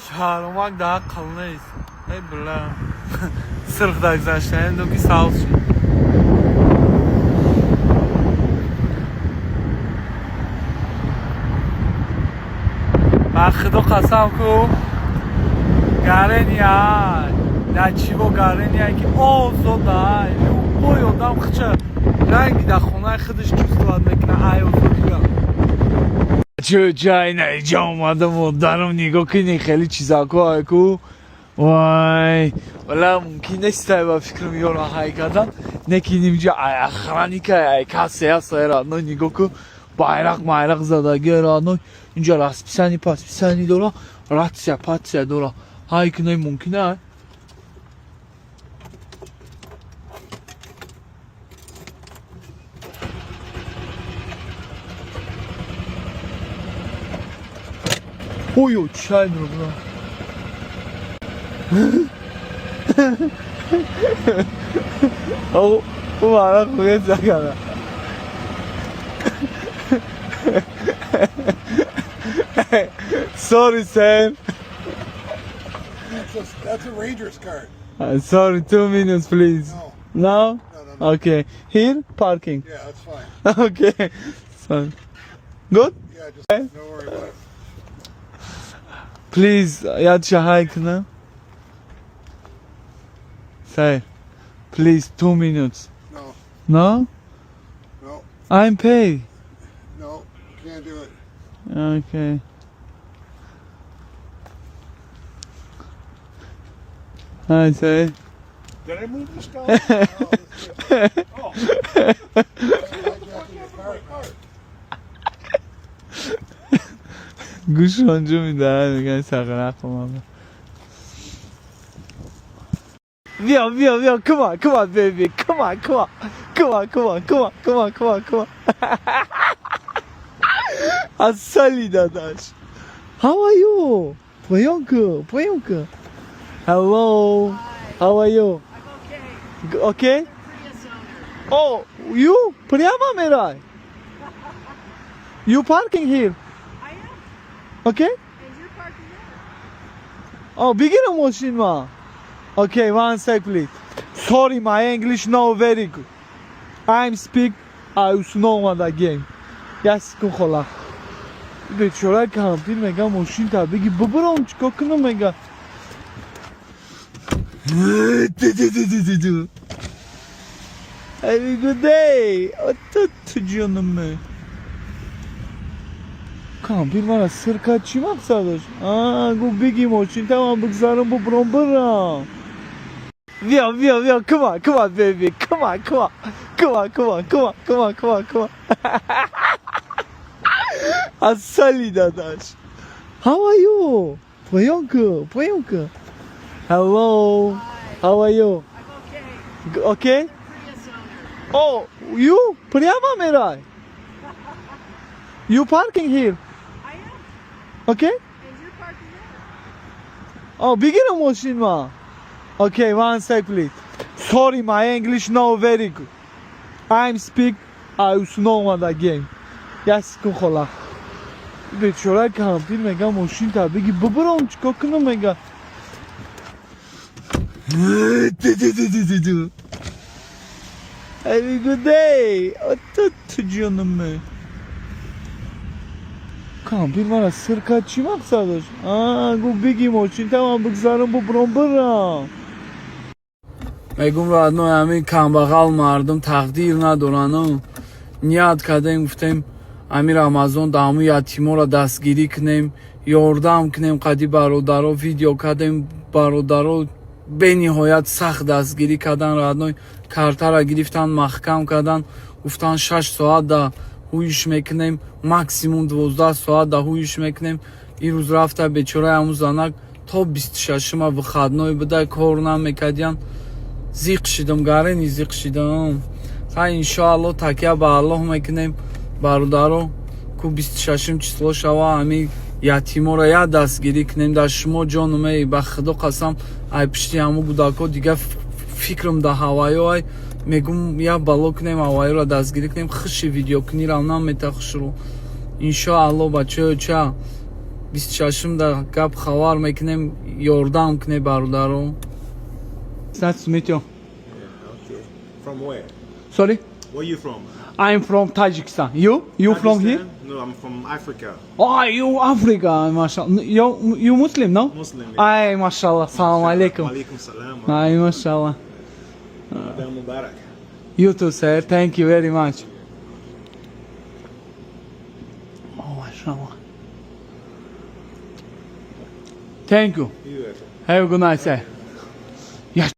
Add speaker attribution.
Speaker 1: Шаҳромак да ақл нест. Эй, бля, сирх да гузаштаем, ки савз шид. Ба худо қасам ку, гарения дар чиво, гарения ки озода, любой одам хича ранги дар хонаи худаш чувствовать мекунад ай озодига. Чӯ ина иҷа омадам, модарам, нигоҳ кини, хеле чизако айку. Вай, вала, мумкин нестай, ба фикрам, ёро ҳай кардан, неки нимҷа ай охранника, ай касе аст, ай родной. Нигоҳ ку, байрақ майрақ задаги, родной. Инҷа расписание пасписание дора, рация патсия дора. Ҳай кунай, мумкин ай? Ой, чай бра. 어, 어, 알아, 그게. Sorry, Sam.
Speaker 2: That's a Rangers card.
Speaker 1: Sorry, 2 minutes, please.
Speaker 2: No.
Speaker 1: No?
Speaker 2: No.
Speaker 1: Okay. Here, parking.
Speaker 2: Yeah, that's fine.
Speaker 1: Okay. Sorry. Good?
Speaker 2: Yeah, just don't worry about it.
Speaker 1: Please, یاد هاي. Say, please, 2 minutes.
Speaker 2: No,
Speaker 1: No?
Speaker 2: no,
Speaker 1: I'm paid.
Speaker 2: No, can't do it.
Speaker 1: Okay. Hi, say.
Speaker 3: Did I move this down? Oh.
Speaker 2: Hijacking your cart.
Speaker 1: گوش آنجا میدن، میگن سقرق من. بیا بیا بیا، come on, come on, baby, come on, come on, come on, come on, come on, come on, come on, come on. اصلی داداش. How are you? Priyanka, Priyanka. Hello. How are you?
Speaker 4: I'm okay.
Speaker 1: Okay?
Speaker 4: Prius owner.
Speaker 1: Oh, you? Priyama Merai. You parking here?
Speaker 4: I am.
Speaker 1: Okay?
Speaker 4: And you're parking there.
Speaker 1: Oh, beginner machine ma. Okay, one sec, please. Sorry, my English not very good. I'm speak I know what again. Yes, کن خلا. بیچاره کامپیر میگه ماشین تا بگی ببرم چیکار کنم میگه. Have a good day. تو جانم. کامپیر مرا سرکا چی مقصد داشت؟ آه، گفت بگی ماشین تا من بگذارم ببرم برم. بیا بیا بیا، come on, come on, baby, come on, come on, come on, come on, come on, come on, come on, come on. اصلی داداش. How are you? Priyanka, Priyanka. Hello. How are you?
Speaker 4: I'm okay.
Speaker 1: Okay?
Speaker 4: Prius owner.
Speaker 1: Oh, you? Priyama Merai. You parking here?
Speaker 4: I am.
Speaker 1: Okay?
Speaker 4: And you're parking there.
Speaker 1: Oh, beginner machine ma. Okay, one sec, please. Sorry, my English not very good. I'm speak I know what again. Yes, کن خلا. بیچاره کامپیر میگه ماشین تا بگی ببرم چیکار کنم میگه. Have a good day. تو جانم. کامپیر مرا سرکا چی مقصد داشت؟ آه، گفت بگی ماشین تا من بگذارم ببرم برم.
Speaker 5: Мегум, родной, ҳамин камбағал мардум тақдир надорану. Ният кардем, гуфтем, ҳамин Рамазон да ҳамун ятиморо дастгирӣ кунем, ёрдам кунем. Қади бародаро видео кардем, бародаро бениҳоят сахт дастгирӣ кардан, родной. Картара гирифтан, маҳкам кардан, гуфтан, 6 соат да ҳуиш мекунем, максимум 12 соат да ҳуиш мекунем. Ин рӯз рафта, бечораи ҳамун занак то 26-ума выходной буда, кор намекардиян. Зиқ шидам, гарени зиқ шидам. Хай, иншоалло, такя ба Аллоҳ мекунем, бародаро, ку 26-ум число шава, ҳами ятиморо як дастгирӣ кунем. Дар шумо ҷонуме, ба худо қасам, ай пишти ҳаму гудако дига фикрам да ҳаваё ай. Мегум, як бало кунем, ҳаваёро дастгирӣ кунем. Хуши видеокунирам намета хушру. Иншоалло, бачаё, ча. 26-да гап хабар мекунем, ёрдам куне, бародаро.
Speaker 1: Nice to meet you.
Speaker 6: Okay. From where?
Speaker 1: Sorry?
Speaker 6: Where you from?
Speaker 1: I'm from Tajikistan. You? You from here?
Speaker 6: Pakistan? No, I'm from Africa.
Speaker 1: Oh, you Africa, mashallah. You Muslim, no?
Speaker 6: Muslim, yeah.
Speaker 1: Ay, mashallah. Salam alaikum.
Speaker 6: Alaikum salam.
Speaker 1: Ay, mashallah.
Speaker 6: Ramadan Mubarak.
Speaker 1: You too, sir. Thank you very much. Oh, mashallah. Thank you.
Speaker 6: You welcome.
Speaker 1: Have a good night, sir.